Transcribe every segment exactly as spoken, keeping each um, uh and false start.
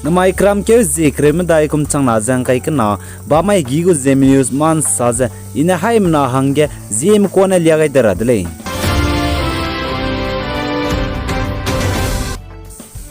Namai keramkeu zie kereu medai kum changna ze ngkai kena, bamai hegi gu Zeme News ma nsa ze, i ne haimena hangge Zeme kuâ ne lia gai de ra de lei.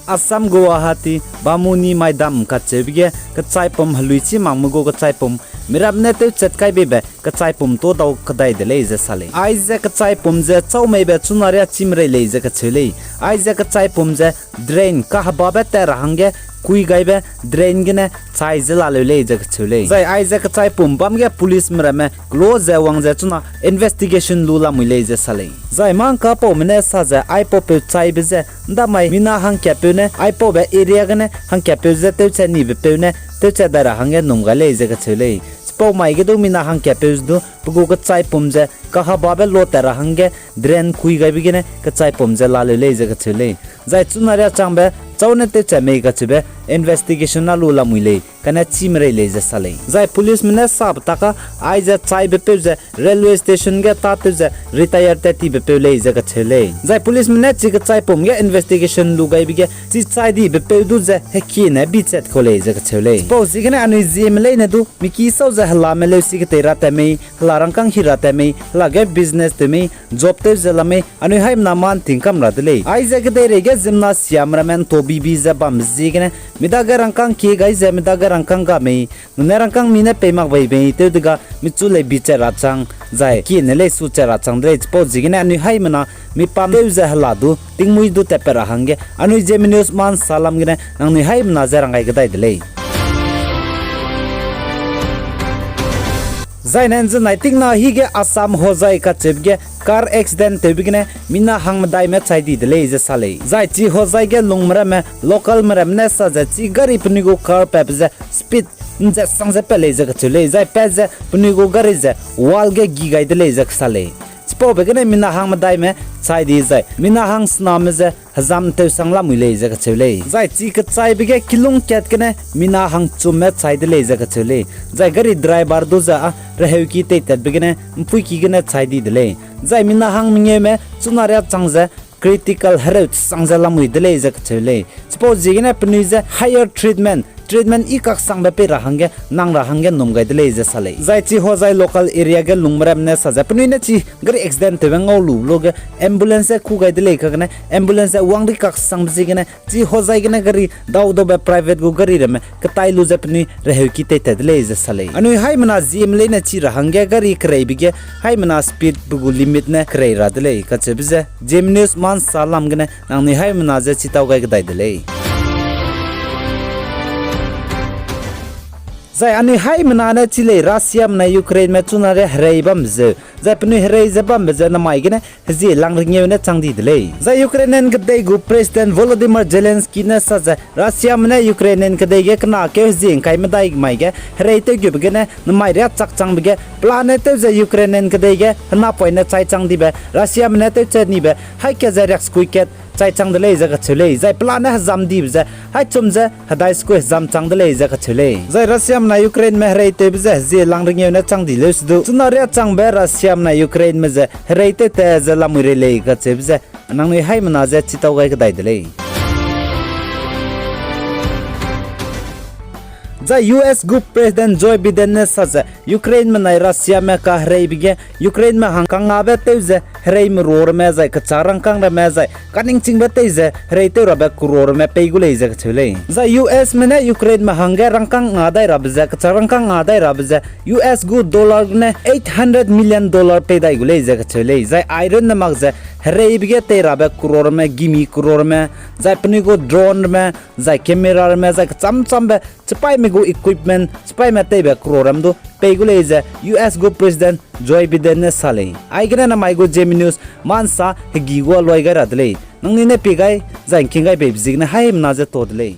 Assam Guwahati Bamuni Maidam kacheube ge kechaipum helui chî makme gu kechaipum miram ne tewchat kai beibe kechaipum tâ dau kedai de lei ze sa lei. Aize kechaipum ze châu meibe chuna riâ chî merei lei ze kacheu lei. Aize kechaipum ze drain kahebabe tat ra hangge kui gaibe drain gene chai ze laleu lei ze kacheu lei. Zai aize kechaipum bam ge policeme ramme kelo ze wang ze chuna investigation lu lamui lei ze sa lei. Zai mangkapaume ne sa ze aipaupeu chaibe ze ndamai mina hangkatpeu ne aipaube area gene hangkatpeu ze tewchat nibe peu ne tewchat dai ra hangge num gai lei ze kacheu lei. Chipau mai ge du mina hangkatpeu du pe gu kechaipum ze kahebabe lotat ra hangge drain kui gaibe gene kechaipum ze laleu lei ze kacheu lei. Zai chuna riâ changbe châu ne tewchat mei kacheube investigation na lu lamui lei, kane chî merei lei ze sa lei. Zai policeme ne sabe tak a, aize chaibe peu ze railway station ge tâtew ze retire tat tibe peu lei ze kacheu lei. Zai policeme ne chi kechaipum ge investigation lu gaibe ge chi chai dibe peu du ze hekiene bichat kau lei ze kacheu lei. Chipau ziegene anui Zeme leine du miki sau ze helame leusi ketei ra tat mei, hela rangkâng hi ra tat mei, hela ge business tew mei, job tew ze la mei, anui haimena mâ nting kam ra de lei. Aize kedeirei ge ziemmena siame ramme nto bibi ze bambe ziegene, midage rangkâng kie gai ze midage rangkâng ga mei, nune rangkâng mi ne pei mak bei mei tew dega michu lei bichat ra chang, zai kiene lei suchat ra chang de lei. Chipau ziegene anui haimena mi pam tew ze hela du tingmui du tatpat ra hangge anui Zeme News ma nsa lam gene nangnui haimena je rang gai kedai de lei. Zai ne nzenai tingna hige Assam Hojai kacheube ge car accident tewbe gene mina hang medaime chai di de lei ze sa lei. Zai chi Hojai ge lungme ramme localme ramme ne sa ze chi gari penui gu car patbe ze speed nzet sang ze pat lei ze kacheu lei. Zai pat ze penui gu gari ze wall ge gi gai de lei ze kasa lei. Chipaube gene mina hang medaime chai di zai mina hang sename ze hezam tew sang lamui lei ze kacheu lei. Zai chi kechaibe ge kilung kat gene mina hangchumme chai de lei ze kacheu lei. Zai gari driver du ze â reheuki teitatbe gene mpuiki gene chai di de lei. Zai mina hang mengeume chuna riâ chang ze critical hereu tesang ze lamui de lei ze kacheu lei. Chipau ziegene penui ze higher treatment, treatment i kaksangbe pei ra hangge nang ra hangge num gai de lei ze sa lei. Zai chi Hojai local area ge lungme ramme ne sa ze penui ne chi gari accident tewbe ngau lu luge ambulance ze ku gai de lei kagene ambulance ze wang di kaksangbe ziegene chi Hojai gene gari dau daube private gu gari ramme ketai lu ze penui reheuki teitat de lei ze sa lei. Anui haimena Zeme leine chi ra hangge gari kereibe ge haimena speed pe gu limit ne kerei ra de lei kacheube ze Zeme News ma nsa lam gene nangnui haimena je chitau gai kedai de lei. Zai anui haimena ne chi lei Russiame ne Ukraineme chuna re herei bambe zeu. Zai penui herei ze bambe ze namai gene hezie lang rengeu ne chang di de lei. Zai Ukrainian kedei gu President Volodymyr Zelensky ne sa ze Russiame ne Ukrainian kedei ge kena keu hezie ngkai medai mai ge herei tewgube gene namai riâ chakchangbe ge pelane tew ze Ukrainian kedei ge henapoine chai chang dibe Russiame ne tewchat nibe haî kat ze riaksekui kat chai chang de lei ze kacheu lei. Zai pelane hezam dibe ze haî chum ze hedai sekui hezam chang de lei ze kacheu lei. Zai Russiame ne Ukraineme herei tewbe ze hezie lang rengeu ne chang di leu se du chuna riâ changbe Russiame ne Ukraineme ze herei tewtat ze lamui rei lei kacheube ze nangnui haimena je chitau gai kedai de lei. Zai U S gu President Joe Biden ne sa ze Ukraineme nai Russiame kahereibe ge Ukraineme hang kangabe tew ze hereime ruo ramme zai kechâ rangkâng ramme zai kaningchingbe tei ze herei tew rabe keruo ramme pei gu lei ze kacheu lei. Zai U Sme ne Ukraineme hangge rangkâng nga dai rabe ze kechâ rangkâng nga dai rabe ze U S gu dollar gene eight hundred million dollar pei dai gu lei ze kacheu lei. Zai airun ne mak ze hereibe ge tei rabe keruo ramme, gimi keruo ramme, zai penui gu drone ramme, zai camera ramme, zai kechâm châmbe chipaîme gu equipment, chipaîme teibe keruo ram du pei gu lei ze U S gu President Joe Biden ne sa lei. Aigene namai gu Zeme News ma nsa hegî gu a loi gai ra de lei. Nangnui ne pie gai zai ngking gai beibe ziegene haimena je ta de lei.